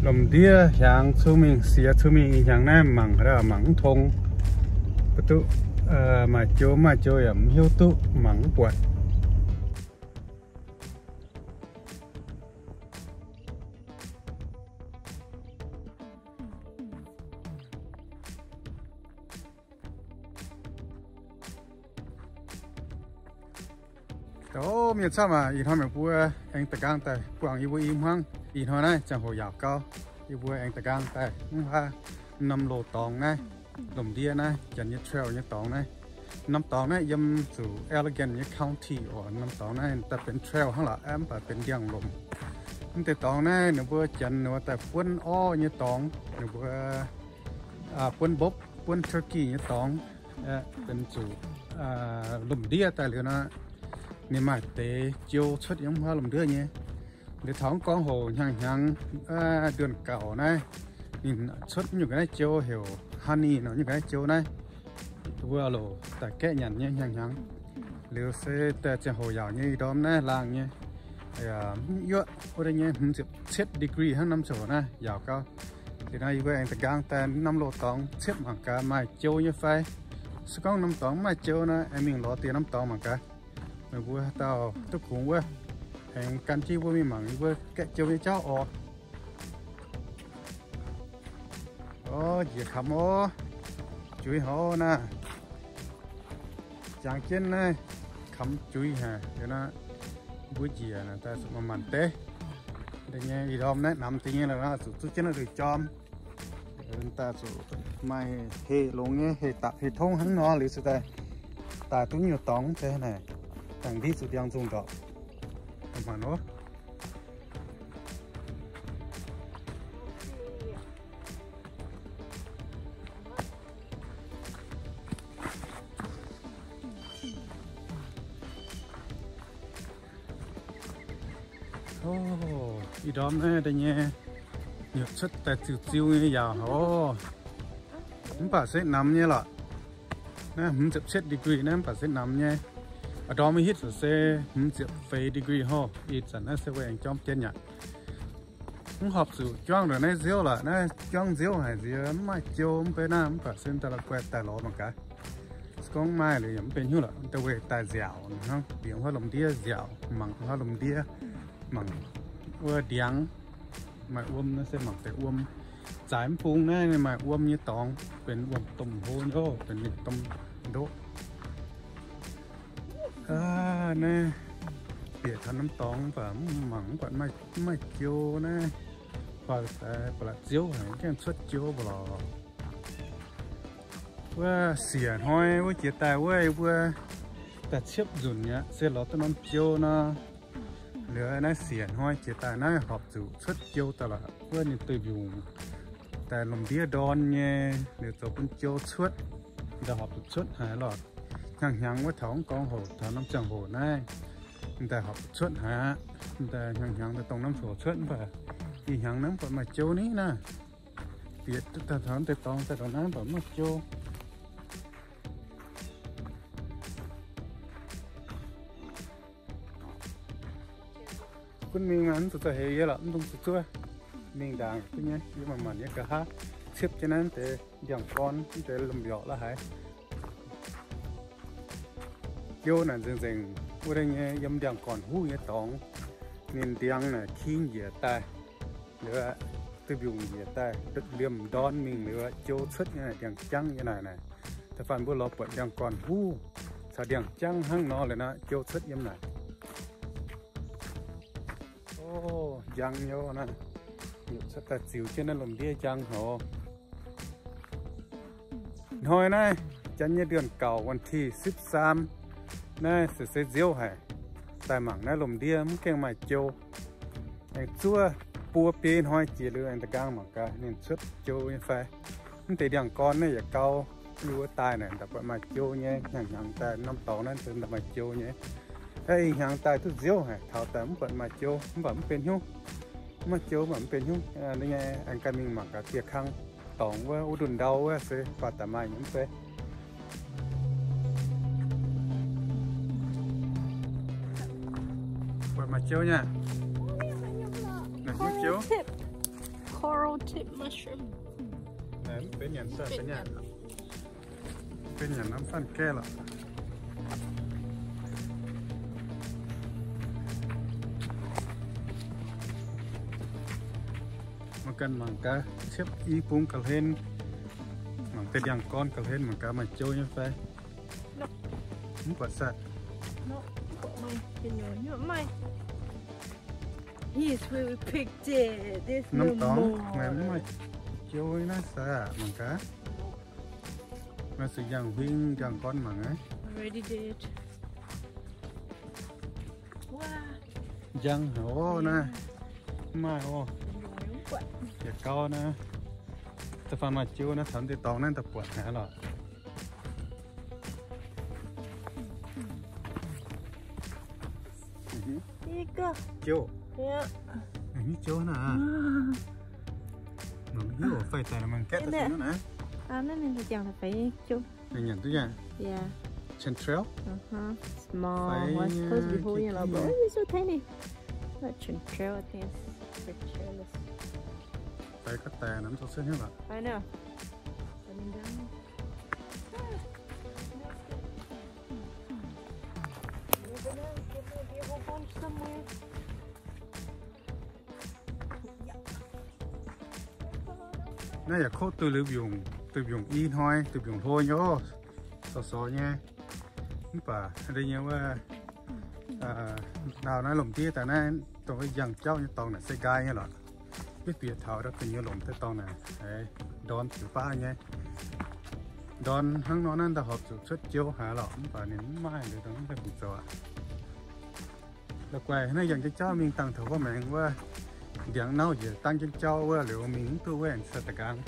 Lomc ndiev hiaangx cuotv mingh, siex cuotv mingh ih hnyangx naaiv mangc haaix dauh mangc mv tong, mv duqv, maaih jou maaih jou yaac mv hiuv duqv, mangc mv buatc. Mienh camv aac, ih hnoi meih mbuo aengx da'nqaang daaih buangh yie mbuo i hmuangv. Ih hnoi naaiv ziangh hoc yaauc gau, yie mbuo aengx da'nqaang daaih mv baac norm loz dorngx naaiv, lomc ndiev naaiv, janx nyei trail nyei dorngx naaiv. Norm dorngx naaiv yiem zuqc Allegan nyei county oc. Norm dorngx naaiv daaih benx trail hnangv lorqc, mv baac benx ndiangx-lomc. Mv deix dorngx naaiv ninh mbuo janx ninh mbuo daaih buonv orv nyei dorngx, ninh mbuo buonv mbopv, buonv turkey nyei dorngx, benx zuqc lomc ndiev daaih liuz nor, ninh maaih deix jou cuotv yiem wuov lomc ndiev nyei. Liuz taux gorngv hoc hnyangx-hnyangx, nduonh gauc naaiv, ninh cuotv nyungc ga'naaiv jou heuc honey nor, nyungc ga'naaiv jou naaiv, wuov loc daaih gaeqv nyanc nyei hnyangx-hnyangx. Liuz se daaih ziangh hoc yaauc nyei ih ndorm naaiv laangh nyei, yuoqv wuov deix nyei hmz ziepc cietv degree hnangv, norm ziangh hoc naaiv yaauc gau. Liuz nor yie mbuo aengx da'nqaang daaih norm loz dorngx cietv mangc gaax maaih jou nyei fai. Se gorngv norm dorngx mv maaih jou nor, aengx mingh lorz dieh norm dorngx mangc gaax. Meih mbuo dauh duqv kungx wuov, aengx gan jienv mbuo mingh mangc yie mbuo gaeqv jou nyei jauv oc. Orv, njiec kamx orv, juiz haic naaiv. Jangx jienv naaiv, kamx juiz haic liuz nor, mbuo njiec daaih zuqc manc-manc deix. Deix nyei ih ndorm naaiv namx deix nyei lorqc, zuqc zuqv jienv naaiv lui jorm. Daaih zuqc maaih heh longx nyei, heh dapc heh tongv hnangv nor liuz se daaih, daaih duqv nyuoz dorngx deix naaic, dangh ndiev zuqc ndiangx nzungh ndorqc. Manc-manc orv. Ih ndorm naaiv deix nyei, nyutc cuotv daaih ziux-ziux nyei yaauc oc. Mv baac se namx nyei lorqc. Naaiv hmz ziepc cietv degree naaiv mv baac se namx nyei. Ih ndorm hitv zuqc se hmz ziepc feix degree hov. Ih zanc naaiv se wuov aengx jorm jienv aqv. Mv horpc zuqc juangv ndongc naaiv nziouv lorqc. Naaiv juangv nziouv haic nziex, mv maaih jou mv bei naaiv, mv baac se daaih la'guaih daaih lorz mangc gaax. Se gorngv maaih liuz yaac mv benx hnyouv lorqc, daaih weih daaih nziaauc hnangv, bieqc wuov lomc ndiev nziaauc, mangc wuov lomc ndiev, mangc wuov ndiangx, maaih wuom naaiv se mangc deix wuom. Zaaix mv bung naaiv maaih wuom nyei dorngx, benx wuom-domh hlo nyei, benx ninh domh ndoqv. Naaiv bieqc taux norm dorngx mv baac mv mangc mv buatc mv maaih jou naaiv. Baac la'ziouv haic, mv gaengh cuotv jou mv baac lorqc. Wuov siec hnoi wuov jiex daaih wuov, mbuo daaih ciepv nzunc aqv, se lorz duqv norm jou nor. Liuz naaiv siec hnoi jiex daaih naaiv horpc zuqc cuotv jou daaih lorqc. Wuov ninh duih mbiungc daaih lomc ndiev ndorn nyei, liuz zoux bun jou cuotv, daaih horpc zuqc cuotv haic lorqc. Hnyangx-hnyangx wuov taux mv gorngv hoc taux norm ziangh hoc naaiv, daaih horpc zuqc cuotv haic aqv. Daaih hnyangx-hnyangx daaih dongh norm ziangh hoc cuotv mv baac ih hnyangx naaiv mv buatc maaih jou ni naaiv. Bieqc duqv daaih taux deix dorngx daaih ndongc naaiv mv baac mv maaih jou. Gunv mingh mv zuqc za'heix yie lorqc, mv dungx zuqc zuov. Mingh ndaangc gunv nyei, yie manc-manc nyei nqa'haav ciepv jienv naaiv deix ndiangx-gorn, mv deix lomh mbiorqc la'haiz. Jou naaic nzengc-nzengc wuov deix nyei yiem ndiangx-gorn huv nyei dorngx. Ninh ndiangx naaic king njiec daaih, liuz duih mbiungc njiec daaih, liemh ndorn mingh liuz jou cuotv nyei naaic ndiangx-jangv nyei naaic naaic. Da'faanh mbuo lorz buatc ndiangx-gorn huv caux ndiangx-jangv hnangv nor liuz nor, jou cuotv yiem naaic. O, njang nyei naaiv, cuotv daaih ziux jienv naaiv lomh ndiev njang haic. Hnoi naaiv janx nyei เดือนเก้า วันที่สิบสาม naaiv se se nziouv haic. Daaih mangc naaiv lomh ndiev mv gaengh maaih jou. Aengx zuov buo biei hnoi jiex liuz aengx da'nqaang mangc gaax ninh cuotv jou nyei fai. Mv deix ndiangx-gorn naaiv yietc gau liuz wuov daaih naaic, daaih buatc maaih jou nyei. Hnyangx-hnyangx daaih norm dorngx naaiv se daaih maaih jou nyei. Ih hnyangx daaih duqv nziouv haic, taux daaih mv buatc maaih jou, mv baac mv benx hnyouv. Mv maaih jou mv baac mv benx hnyouv. Ninh nyei aengx ganh mingh mangc gaax dieh kang dorngx wuov, wuov ndunh ndau wuov se buatc daaih maaih nyei mv bei. Buatc maaih jou nyei. Maaih hnyouv jou. coral tip mushroom. Benx nyanc, benx nyanc, benx nyanc norm fatv gaeqv lorqc. Mangc gaax, mangc gaax, ciepv i bung ga'hlen, mangc deix ndiangx-gorn ga'hlen, mangc gaax maaih jou nyei fai. Mv buatc saah. He is really big, dear. There's no more. Norm dorngx mv maaih jou naaiv saah, mangc gaax. Maaih zuqc ndiangx-huing, ndiangx-gorn mangc aqv. Already dead. Njang haic oc naaiv. Mv maaih oc. Yietc gauv naaiv. Da'faanh maaih jiu naaiv, taux deix dorngx naaiv daaih buatc haic lorqc. Jiu. Jiu naaiv. Mangc hiuv fai daaih mangc gaeqv daaih naaiv. Ninh nyanc duqv nyei. Yeah. Chanterelle? Uh-huh. Small. It's supposed to be whole, you know, but it's so tiny. Not chanterelle, I think it's chanterelle. Fai ga'daic nor mv zoux cuotv nyei lorqc. I know. Naaiv yaac koqv duih liuz mbiungc, duih mbiungc i hnoi, duih mbiungc hlo nyei oc. Sov sov nyei. Mv baac deix nyei wuov, ndau naaiv lomc ndiev daaih naaiv, dongh wuov njang jauv nyei dorngx naaic se nqaai nyei lorqc. Mv bieqc taux da'gu'nyuoz lomc deix dorngx naaic, ndorn ziux baav nyei. Ndorn hnangv nor naaiv daaih horpc zuqc cuotv jiu haic lorqc, mv baac ninh mv maaih liuz dongh mv daaih bungx zoux aqv. La'guaih naaiv yangh jienv jauv mingh dangh taux wuov maengx wuov, ndiangx nauv njiec dangh jienv jauv wuov liuz mingh mv duqv wuov aengx cingx daaih nqaang.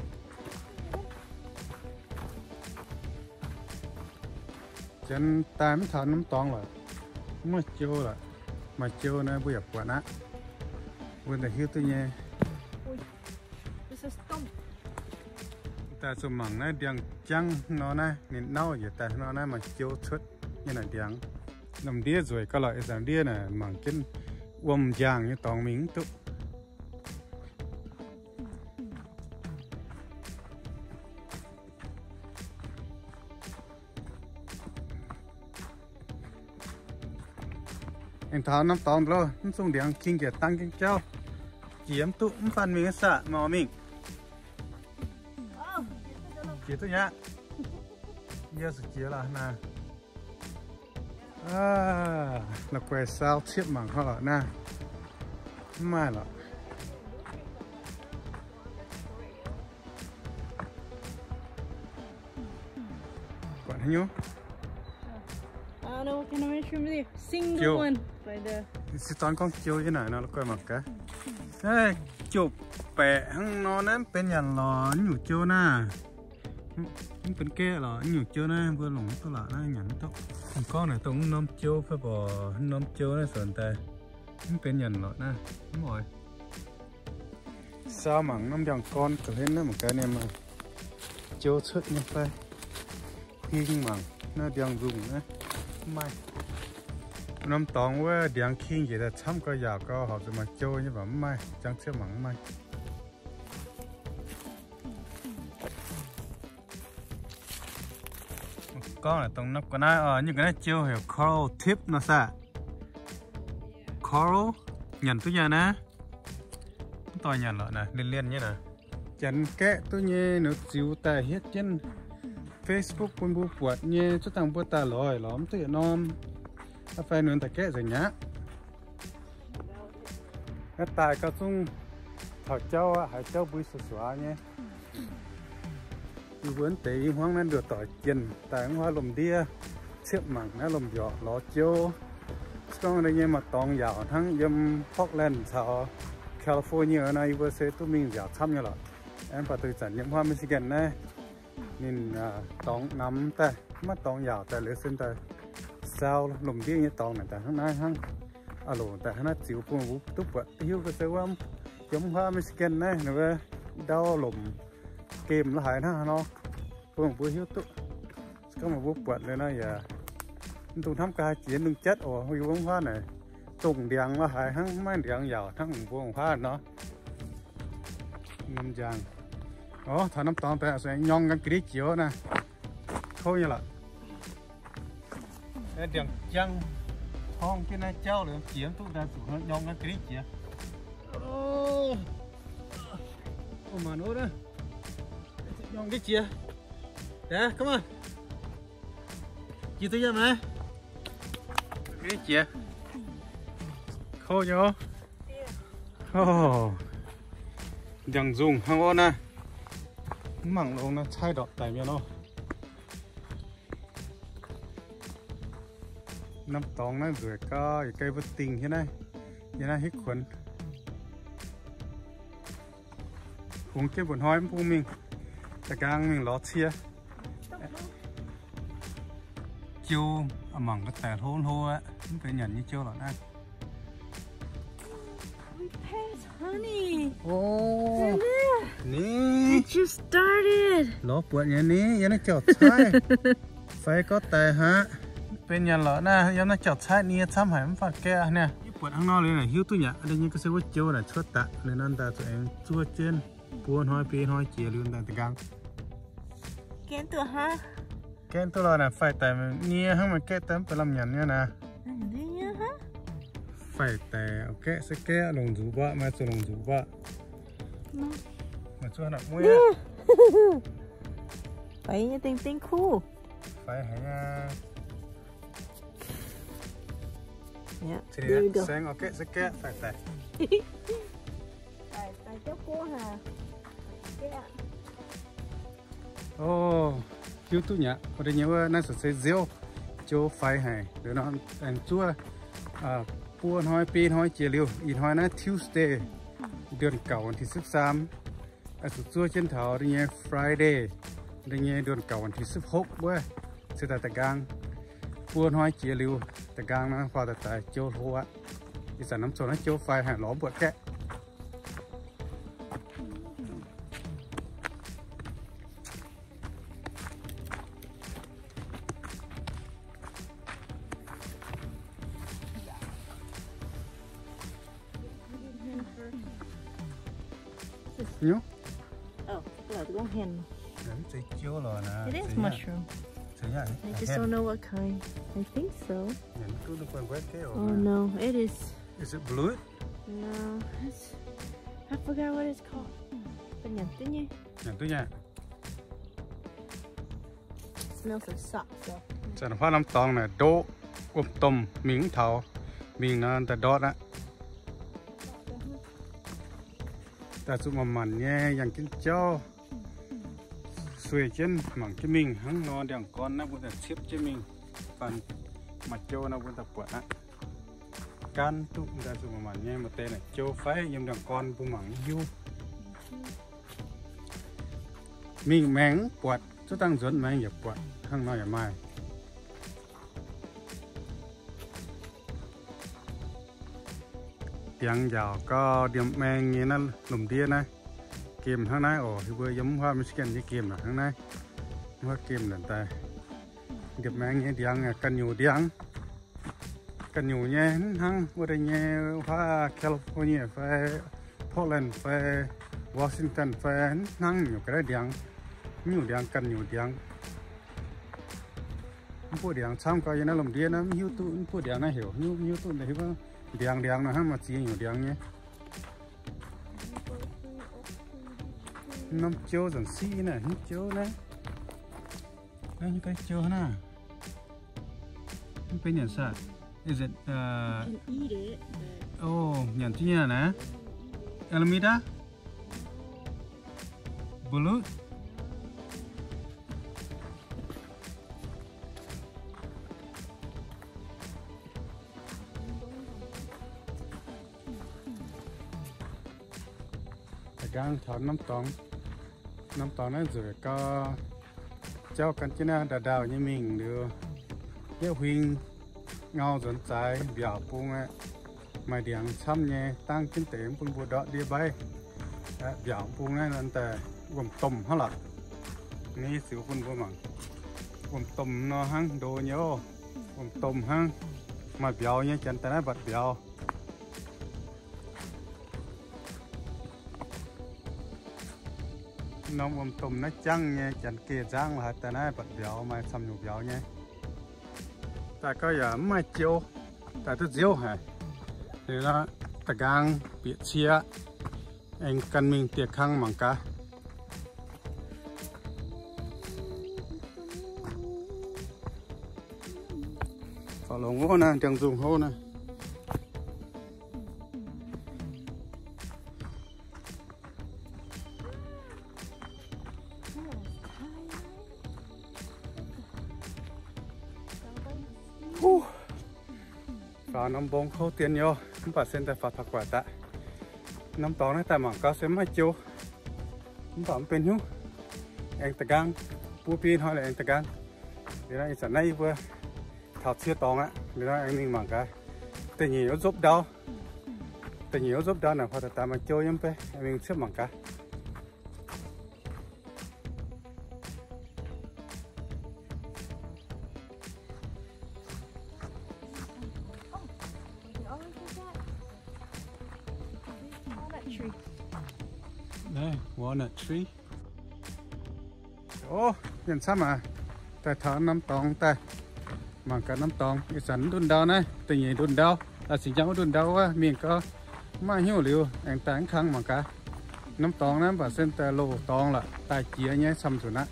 Janx daaih mv taux norm dorngx lorqc, mv maaih jiu lorqc. Maaih jiu naaiv mbuo yaac buatc aqv. Mbuo daaih hiuv duqv nyei. Daaih zuqc mangc naaiv ndiangx-jangv nor naaiv, ninh nauv njiec daaih nor naaiv maaih jiu cuotv nyei naaic ndiangx. Lomc ndiev nzueic gauh lorqc, ih zanc ndiev naaic mangc jienv wuom njaangh nyei dorngx mingh mv duqv. Aengx taux norm dorngx loh, mv zungh ndiangx king njiec dangh jienv jauv. Jiex mv duqv, mv fanh mingh saah, mangc mingh. Jiex duqv nyei aqv. Yie zuqc jiex lorqc naaiv. La'guaih saau ciepv mangc hnangv lorqc naaiv. Mv maaih lorqc. Buatc haaix nyungc? Se dorn gorngv jiu nyei naaic nor, la'guaih mangc gaax. Jiu baeqc hnangv nor naaiv mv benx nyanc lorqc, nyungc jiu naaiv. Mv benx gaeqv lorqc, nyungc jiu naaiv mbuo longc mv duqv lorqc, naaiv nyanc mv duqv. Gorngv naaic dongh mv norm jiu fai mborc, mv norm jiu naaiv nzuonx daaih mv benx nyanc lorqc naaiv, mv oix. Saau mangc norm ndiangx-gorn ga'hlen naaiv mangc gaax ninh maaih jiu cuotv nyei fai. Huing mangc naaiv ndiangx-nzungh naaiv mv maaih. Norm dorngx wuov ndiangx king njiec daaih camv gau, yaauc gau, horpc zuqc maaih jiu nyei, mv baac mv maaih. Jangx ciepv mangc mv maaih. Gorngv naaic dongh naaiv ga'naaiv oc, nyungc ga'naaiv jiu heuc coral tip nor saah? Coral, nyanc duqv nyei naaiv. Mv doix nyanc lorqc naaiv, lienh lienh nyei naaiv. Janx gaeqv duqv nyei, ninh ziux daaih hietv jienv Facebook bun mbuo buatc nyei, zuov dangh mbuo daaih lorz lorz mv duqv yietc norm. Fai ninh daaih gaeqv nzengc aqv. Naaiv daaih gauh zungv taux jauv aqv, haiz jauv mbui suax suax nyei. Yie mbuo naaiv deix i hmuangv naaiv nduoh doic jienh daaih mv huaav lomh ndiev ciepv mangc naaiv lomh mbiorqc lorz jiu. Se gorngv deix nyei maaih dorngx yaauc hnangv yiem Portland caux California nor, yie mbuo se duqv mingh nziaauc camv nyei lorqc. Mv baac duqv zanc yiem huaav Michigan naaiv, ninh dorngx namx daaih, maiv dorngx yaauc daaih liuz se daaih saau lomh ndiev nyei dorngx naaic daaih hnangv naaiv hnangv. Aa loc daaih hnangv naaiv ziux bun mbuo duqv buatc hiuv ga'sie wuov, yiem huaav Michigan naaiv ninh wuov ndau lomc gemh la'haaix hnangv haaix nor, bun mbuo hiuv duqv. Se gorngv mbuo buatc liuz nor yaac mv dungx hnamv ga'haaix jiex lungh jatv oc. Yie mbuo huaav naaic dongh ndiangx la'haaix hnangv, maiv ndiangx yaauc hnangv mbuo huaav nor. Norm njang. Orv, taux norm dorngx daaih se nyorng ga'ndiev jiex naaiv. Kouv nyei lorqc. Ndiangx-jangv horngh jienv naaiv jauv liuz jiex mv duqv daaih zuqc nyorng ga'ndiev jiex. Orv, maanc wuov, nyorng ga'ndiev jiex. Daaih, come on. Jiex duqv yiem naaiv. Ga'ndiev jiex. Kouv nyei. Orv, ndiangx-nzungh hnangv wuov naaiv. Mv mangc longx naaiv, caaiv ndortv daic mienh nor. Norm dorngx naaiv nzueic gau, yietc ga'naaiv mbuo dingh hietv naaiv, hietv naaiv hitv kuonx. Kungx jienv mba'hnoi mv bung mingh, da'nqaang mingh lorz cie. Jiou mangc ga'daic hlo hlo aqv, mv benx nyanc nyei jiou lorqc naaiv. We passed, honey. Orv, ni. It just started. Lorz buatc nyei ni, yiem naaiv jauv-caaiv. Faix gorx daic haic. Benx nyanc lorqc naaiv, yiem naaiv jauv-caaiv nie camv haic, mv faanh gaeqv niaa. Yie buatc hnangv nor liuz naaic hiuv duqv nyaqc, da'nyeic ga'sie wuov jiou naaic cuotv daaih, liuz nor daaih zuqc aengx zuov jienv buo hnoi biei hnoi jiex liuz daaih da'nqaang. Gaeqv duqv hnangv. Gaeqv duqv lorqc naaic, faix daic nie hnangv, maaih gaeqv daaih mv benx lamh nyanc nyei naaic. Faix daic gaeqv se gaeqv, longc nzuqc mbuoqc, maaih zuqc longc nzuqc mbuoqc. Maaih zuqc naaic mueiv. Faix nyei ding ding kuv. Faix haic aqv. Saeng oix gaeqv se gaeqv, faix daic. Orv, hiuv duqv nyaqc, wuov deix nyei wuov naaiv se nziouv, jiou faix haic. Liuz nor aengx zuov buo hnoi biei hnoi jiex liuz, ih hnoi naaiv Tuesday, เดือนเก้า วันที่สิบสาม. Oix zuqc zuov jienv taux da'nyeic nyei Friday, da'nyeic nyei เดือนเก้า วันที่สิบหก wuov, se daaih da'nqaang. Buo hnoi jiex liuz, da'nqaang nor faaux daaih daaih jiou hlo aqv. Ih zanc norm coux naaiv jiou faix haic, lorz mv buatc gaeqv. It is mushroom. I just don't know what kind. I think so. Oh no, it is. Is it blue? No, it's, I forgot what it's called. But nyanc duqv nyei. Nyanc duqv nyei. Smells like salt, so. Zanc-zanc huaav norm dorngx naaic ndoqv, wuom-domh mingh mv taux, mingh nor daaih ndortv aqv. Daaih zuqc manc-manc nyei yangh jienv jauv, sueih jienv mangc jienv mingh hnangv nor, ndiangx-gorn naaiv mbuo daaih ciepv jienv mingh, faanh maaih jiou nor mbuo daaih buatc aqv. Gan duqv daaih zuqc manc-manc nyei, maaih deix naaic jiou fai yiem ndiangx-gorn mbuo mangc mv hiuv. Mingh maengx buatc, zuov dangh nzuonx maengx yaac buatc, hnangv nor yaac maaih. Ndiangx njaaux gau, ndiemh maeng nyei naaiv lomh ndiev naaiv. Gemh hnangv naaiv oc, yie mbuo yiem mv huaav Michigan nyei gemh hnangv naaiv. Mv huaav gemh naaic daaih. Ndiemh maeng nyei ndiangx, ganh nyungc ndiangx. Ganh nyungc nyei hnangv wuov deix nyei huaav California fai Portland fai Washington fai hnangv nyungc ga'naaiv ndiangx. Mv nyungc ndiangx ganh nyungc ndiangx. Mv buoqv ndiangx camv gau yiem naaiv lomh ndiev naaiv mv hiuv duqv mv buoqv ndiangx naaiv heuc, mv hiuv duqv deix hiuv ndiangx ndiangx nor hnangv maaih ziex nyungc ndiangx nyei. Norm jiou zanc siqv naaic, hmz jiou naaiv. Naaiv nyungc ga'naaiv jiou hnangv naaiv. Mv benx nyanc saah? Is it, uh, oh, nyanc jienv nyei naaiv. Alameda? Balut? Da'nqaang taux norm dorngx, norm dorngx naaiv nzueic gau, jauv gan jienv naaiv ndau-ndau nyei mingh liuz, yietv huing ngau nzuonx zaaix mbiaauc bung aqv. Maaih ndiangx camv nyei, dangv jienv deix mv bun mbuo ndortv ndiev mbaiv. Mbiaauc bung naaiv daaih wuom-domh hnangv lorqc. Ni ziux bun mbuo mangc. Wuom-domh nor hnangv ndo nyei oc. Wuom-domh hnangv. Maaih mbiauz nyei, janx daaih naaiv mbatc mbiauz. Norm wuom-domh naaiv jangv nyei, janx geh nzangv lorqc, haaix daaih naaiv mbatc mbiauz, maaih camv nyungc mbiauz nyei. Daaih gau yaac mv maaih jiou, daaih duqv nziouv haic. Liuz nor, da'nqaang bieqc cie, aengx gan mingh dieh kang mangc gaax. Faaux longx hov naaiv, ndiangx-nzungh hov naaiv. Faaux norm mbong kouv dien nyei, mv baac se daaih faaux taux gu'nguaaic daaih. Norm dorngx naaiv daaih mangc gaax se mv maaih jiou, mv baac mv benx hnyouv. Aengx da'nqaang, buo biei hnoi lorqc aengx da'nqaang. Liuz nor ih zanc naaiv yie mbuo taux cie dorngx aqv. Liuz nor aengx mingh mangc gaax da'nyeic wuov nzopv ndau. Da'nyeic wuov nzopv ndau naaic, faaux daaih maaih jiou yiem bei, aengx mingh ciepv mangc gaax. Walnut tree. O, mienh camv aac, daaih taux norm dorngx daaih mangc gaax norm dorngx. Ih zanc ndunh ndau naaiv, da'nyeic ndunh ndau, laaix zingh njang wuov ndunh ndau wuov mingh gau, mv maaih hnyouv liuz aengx daaih mv kang mangc gaax. Norm dorngx naaiv mv baac se daaih loz-dorngx lorqc, daaih jiex nyei camv nzunc aqv.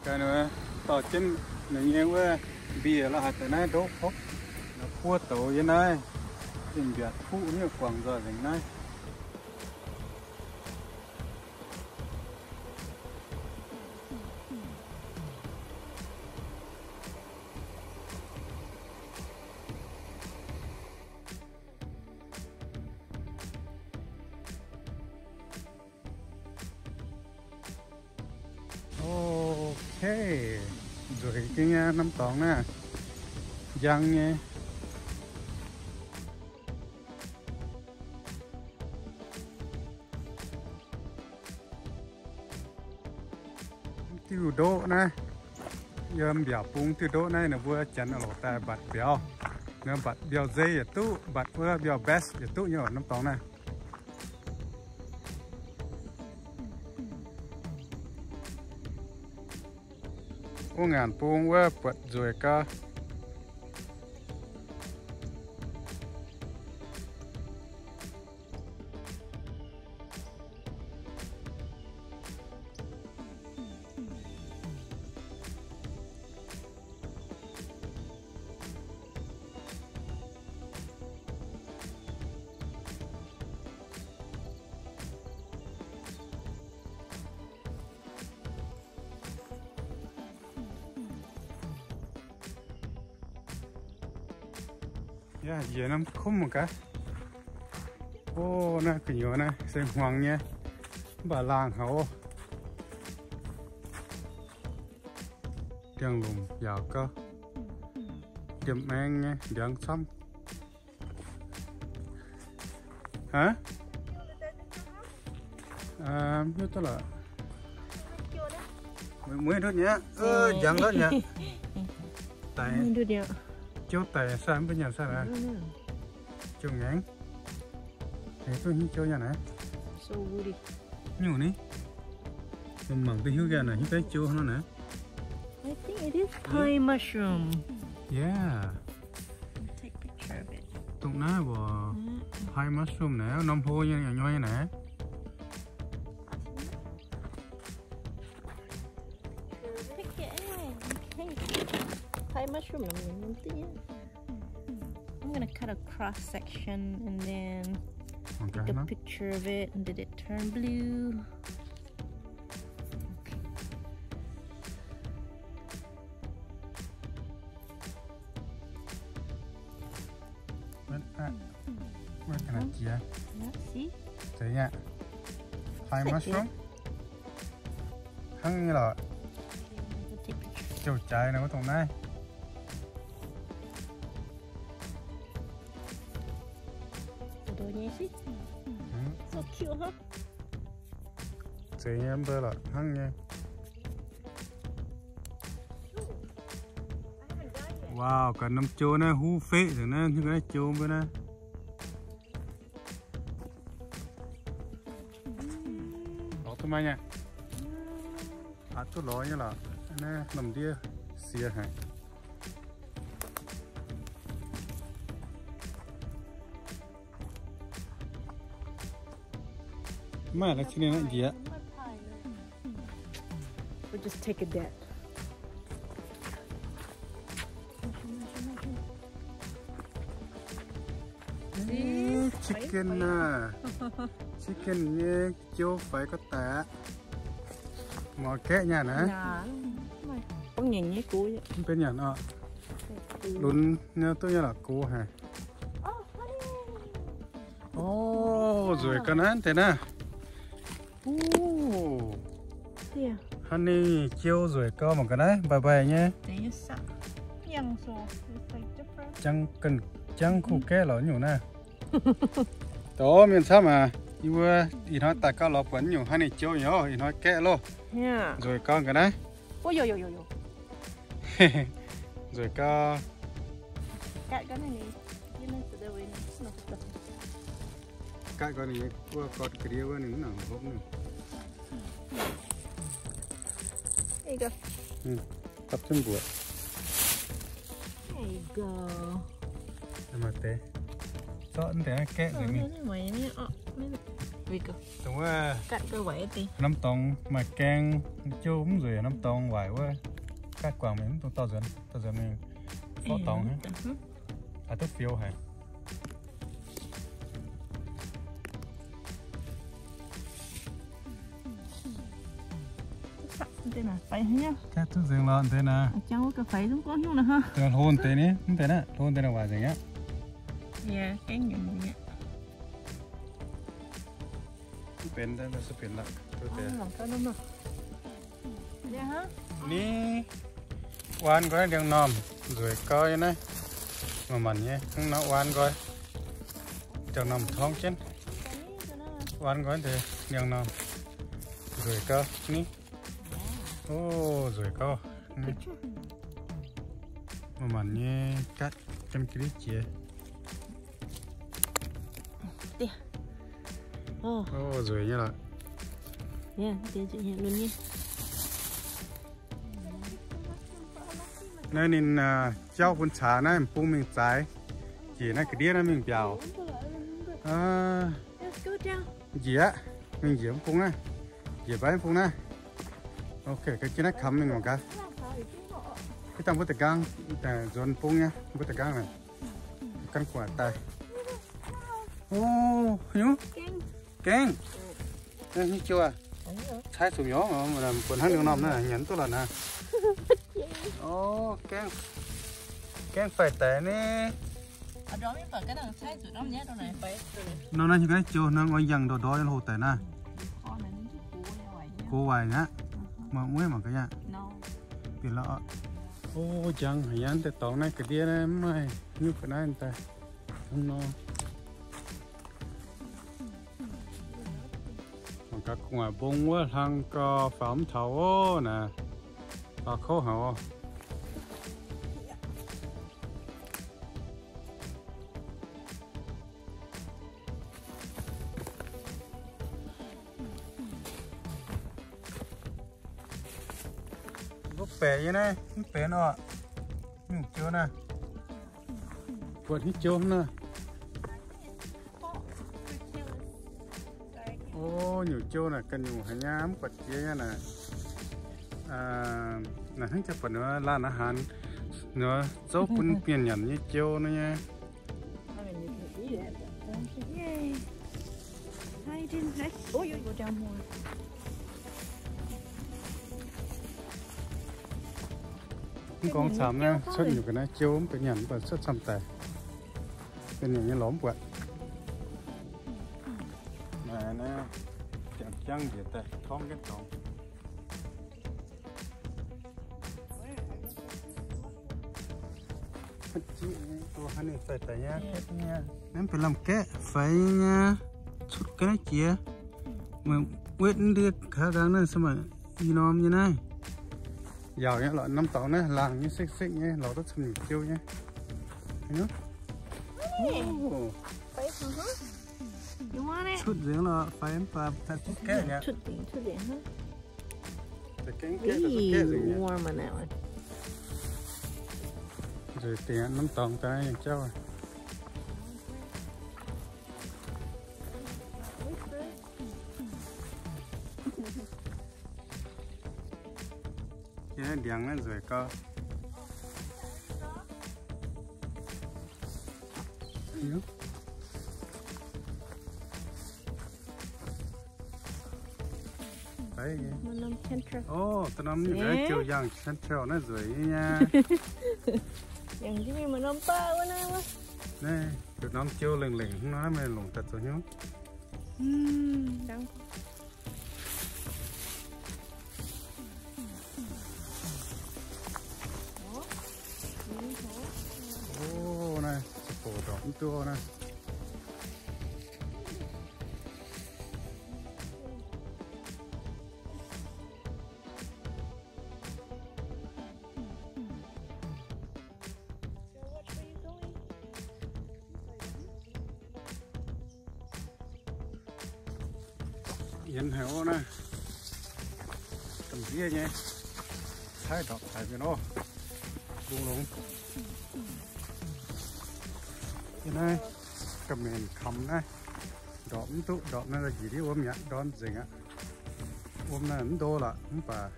Ga'naaiv dorh jienv ninh nyei wuov mbiec la'haaix deix naaiv ndoqv hopv, buov douz yiem naaiv, mbiaatc kuv nyei guangc nzoih nzengc naaiv. Ok, nzueic jiex nyei norm dorngx naaiv, njang nyei. Diuh ndoqv naaiv, yiem mbiaauc bung diuh ndoqv naaiv, ninh mbuo janx oix lorz daaih mbatc mbiauz. Ninh mbatc mbiauz-nzei yaac duqv, mbatc wuov mbiauz-bass yaac duqv nyei oc, norm dorngx naaiv. Wuov ngaanc bung wuov buatc nzueic gau. Yaac njiec norm kumv mangc gaax. O, naaiv gu'nyuoz naaiv se hmuangx nyei, mv baac laangh haic oc. Ndiangx-lomc yaauc gau, ndiemh maeng nyei, ndiangx camv. Aa, mv hiuv duqv lorqc. Mueiz ndutv nyei aqv, njang ndutv nyei aqv. Daic, jiouv daic sai mv benx nyanc sai naaic. Jiouv ngaengc. Aengx duqv hnyouv jiouv nyanc naaic. Nyungc ni. Mangc duqv hiuv ganh naaic, hiuv baeqv jiouv hnangv naaic. I think it is pine mushroom. Yeah. Take picture of it. Dongh naaiv mbuo pine mushroom naaic, norm hlo nyei, nyei naaic. Pick it. Hey. Pine mushroom. I'm gonna cut a cross section and then take a picture of it. And did it turn blue? Zeiz nyei. Pine mushroom. Hnangv nyei lorqc. Jouh jaaix nor, wuov dongh naaiv. So cute, huh? Deix nyei mbuo lorqc hnangv nyei. Wow, ga'naaiv norm jou naaiv huv feqv nzengc naaiv, naaiv jou mbuo naaiv. Lorz duqv maaih nyei. Aqc duqv lorz nyei lorqc. Naaiv norm ndiev siex haic. Maiv maaih la'zinh ninh njiec. We'll just take a dip. Chicken naaic. Chicken nyei jou faix ga'daic aqv. Mangc gaeqv nyaanh naaic. Bungx nyanc nyei gux. Mv benx nyanc oc. Lunx nyei duqv nyei lorqc gux haic. O, nzueic gau naaiv deix naaiv. Honey jou nzueic gau mangc ga'naaiv, mbaih mbaih nyei. Jangv kuh gaeqv lorqc nyungc naaiv. Dov mienh camv aac, yie mbuo ih hnoi daaih gauh lorz buatc nyungc honey jou nyei, ih hnoi gaeqv loh. Nzueic gau ga'naaiv. Nzueic gau. Gaatv gau ninh nyei guoqv gorn ga'ndiev wuov ninh mv nangc hopv ninh. Dapv jienv mbuoqc. Maaih deix zorqv deix gaeqv nzengc mingh. Dongh wuov norm dorngx maaih gaeng, jouv mv nzueic, norm dorngx waaic wuov, gaatv guangc mingh mv dungx dorh nzuonx, dorh nzuonx mingh forv dorngx hnangv. Haaix duqv fiou haic. Gaatv duqv nzengc lorqc deix naaic. Hlo deix ni, mv deix naaiv, hlo deix naaic waaic nzengc aqv. Mv benx, mv benx lorqc. Ni, waan nqoi ndiangx-normh, nzueic gau nyei naaiv. Manc-manc nyei, hnangv nor waan nqoi. Ndiangx-normh torngv jienv. Waan nqoi deix ndiangx-normh, nzueic gau ni. O, nzueic gau. Manc-manc nyei gaatv gan ga'ndiev jiex. O, nzueic nyei lorqc. Naaiv ninh jauv bun caax naaiv, m'bung mingh zaaix. Njiec naaiv ga'ndiev naaiv mingh mbiaauc. Njiec, mingh njiec m'bung naaiv. Njiec mbaih m'bung naaiv. Ok, ga'jiex naaiv kamx mingh mangc gaax. Ih dangh mbuo da'nqaang, nzuonx m'bung nyei, mbuo da'nqaang naaic. Gan gu'nguaaic daaih. O, nyungc. Gaengh. Nyungc jouv aac. Caaiv zuqc mbiorngz, buatc hnangv ninh normh naaiv, nyanc duqv lorqc naaiv. O, gaengh. Gaengh faix daic ni. Norm naaiv nyei ga'naaiv jouv hnangv oix yangh ndorv ndorv nyei hlo daic naaiv. Gox waaic aqv. Mangc mueiv mangc gaax yaac. Bieqc lorqc. O, njang haic nyei deix dorngx naaiv ga'ndiev naaiv mv maaih nyungc ga'naaiv daaih. Hnangv nor. Mangc gaax gu'nguaaic mbong wuov hlang gau faaux mv taux oc naaic. Faaux kouv haic oc. Mbuo baeqc nyei naaiv mv benx oc. Nyungc jouv naaiv. Buatc haaix jouv naaiv. O, nyungc jouv naaic ganh nyungc haic nyei, mv buatc jiex nyei naaic. Naaic hnangv jaa buatc ninh laanh อาหาร ninh zouv bun mienh nyanc nyei jouv naaiv nyei. Mv gorngv camv naaiv cuotv nyungc ga'naaiv jouv mv benx nyanc, mv baac cuotv camv daic. Benx nyanc nyei lorz mv buatc. Naaiv, naaiv, jangv njiec daaih torngv jienv dorngx. Naaiv mv benx lamh gaeqv faix nyei, cutv ga'naaiv jiex. Meih Wetv ndie kaav nqaang naaiv se maaih i norm nyei naaiv. Yaauc nyei lorqc, norm dorngx naaiv laangh nyei, sekv-sekv nyei, lorz duqv camv nyungc jiu nyei. Cutv nzengc lorqc, faix mv baac daaih duqv gaeqv nyei. Warm on that one. Nzueic dingc aqv, norm dorngx daaih yangh jauv. Yie naaiv ndiangx naaiv nzueic gau. Ov, da'norm jiu yangh chanterelle naaiv nzueic nyei. Naaiv da'norm jiu lengc lengc hnangv naaiv, meih longc daaih zoux hnyouv. Ov, naaiv ziangh hoc ndorpc mv duqv naaiv. Yienx haic ov naaiv. Gamh nziev nyei. Caaiv ndorpc haic mienh ov. Mbungh longx. Yie naaiv ga'maeqc kamx naaiv, ndorpc mv duqv, ndorpc naaiv njiec ndiev wuom mi'aqv, ndorn nzengc aqv. Wuom naaiv mv ndo lorqc mv baac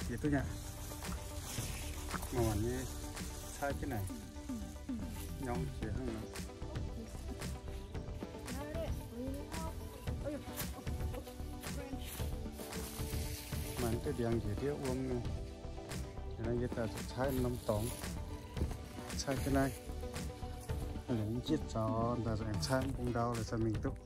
jiex duqv nyei. Maaih maanc nyei caaiv jienv naaic, nyorng jiex hnangv nor. Maaih duqv ndiangx njiec ndiev wuom. Yie daaih zuqc caaiv norm dorngx, caaiv jienv naaiv, lengc jitv zaux daaih zuqc aengx caaiv mbungh ndau lorqc, ca'mingh duqv.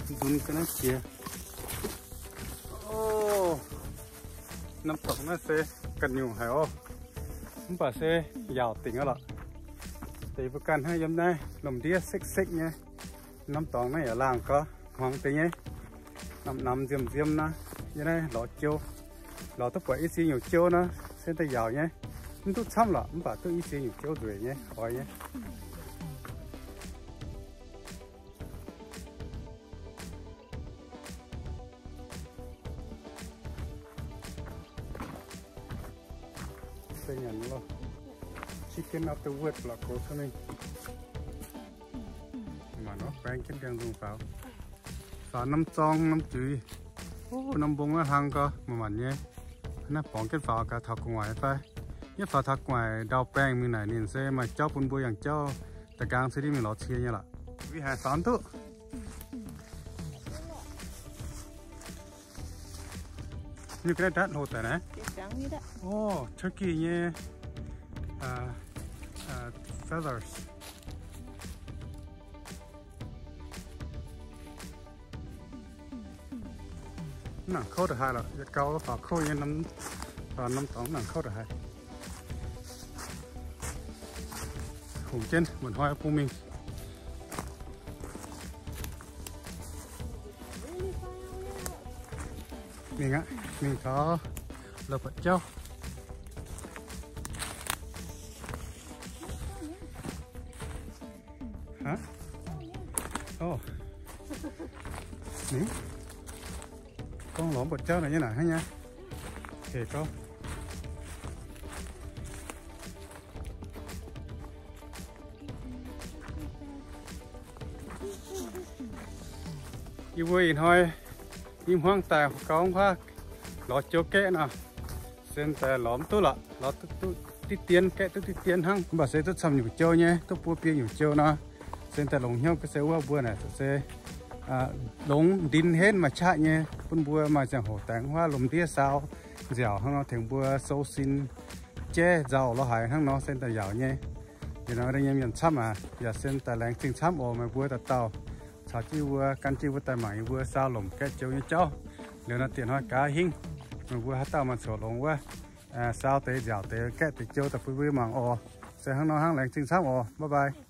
Nzunc ga'naaiv jiex. Ov, norm dorngx naaiv se ganh nyungc haic oc. Mv baac se yaauc dingc aqv lorqc. Deix mbuo ganh hnangv yiem naaiv lomc ndiev sekv-sekv nyei. Norm dorngx naaiv yaac laangh gau, hmuangx deix nyei. Namx-namx nziem-nziem nor, yie naaiv lorz jiou, lorz duqv buatc i ziex nyungc jiou nor, se daaih yaauc nyei. Mv duqv camv lorqc, mv baac duqv i ziex nyungc jiou nzueic nyei, oix nyei. Chicken of the wood lorqc, go to me. Maanc nor baeng jienv ndiangx-nzung faaux. Faaux norm zorng norm zuiz. Ov, norm mbong naaiv hlang gau, maanc maanc nyei. Naaiv borngz jienv faaux gaax taux gu'nguaaic fai? Yie faaux taux gu'nguaaic ndau baengh mingh naaic ninh se maaih jauv bun mbuo yangh jauv. Da'nqaang se ninh mingh lorz cie nyei lorqc. Mbuo haiz faaux duqv. Ninh ga'naaiv ndatv hlo daaih naaiv. Ov, turkey nyei feathers. Mv nangc kouv ndongc haaix lorqc, yietc gau faaux kouv nyei norm, norm dorngx mv nangc kouv ndongc haaix. Hungx jienv mba'hnoi bung mingh. Mingh aqv, mingh taux loz-buatc jauv. Ov, gorngv lorz buatc jauv naaic nyei naaic hnangv nyei. Okay, gorngv yie mbuo ih hnoi nyei hmuangv daaih gauv huaav lorz jou gaeqv nor, sen daaih lorz mv duqv lorqc, lorz duqv diqv dien, gaeqv duqv diqv dien hnangv. Mv baac se duqv camv nyungc jou nyei, duqv buo biei nyungc jou nor, sen daaih longx hnyouv ga'sie wuov mbuo naaic se longx ndin henv maaih qaqv nyei, bun mbuo maaih ziangh hoc daengx huaav lomh ndiev saau nziaauc hnangv nor tengx mbuo sou sin jaiv nzauh lorz haic hnangv nor sen daaih yaauc nyei. Ih hnoi nyei mienh camv aac, yaac sen daaih laengz zingh camv oc meih mbuo dauh dauh caux jienv wuov, gan jienv wuov daaih mangc yie mbuo saau lomc gaeqv jou nyei jauv. Liuz nor dieh hnoi gaax hingv meih mbuo haaix dauh maaih coc longx wuov, saau deix nziaauc deix gaeqv deix jou daaih bun mbuo mangc oc. Se hnangv nor hnangv, laengz zingh camv oc. Bye bye.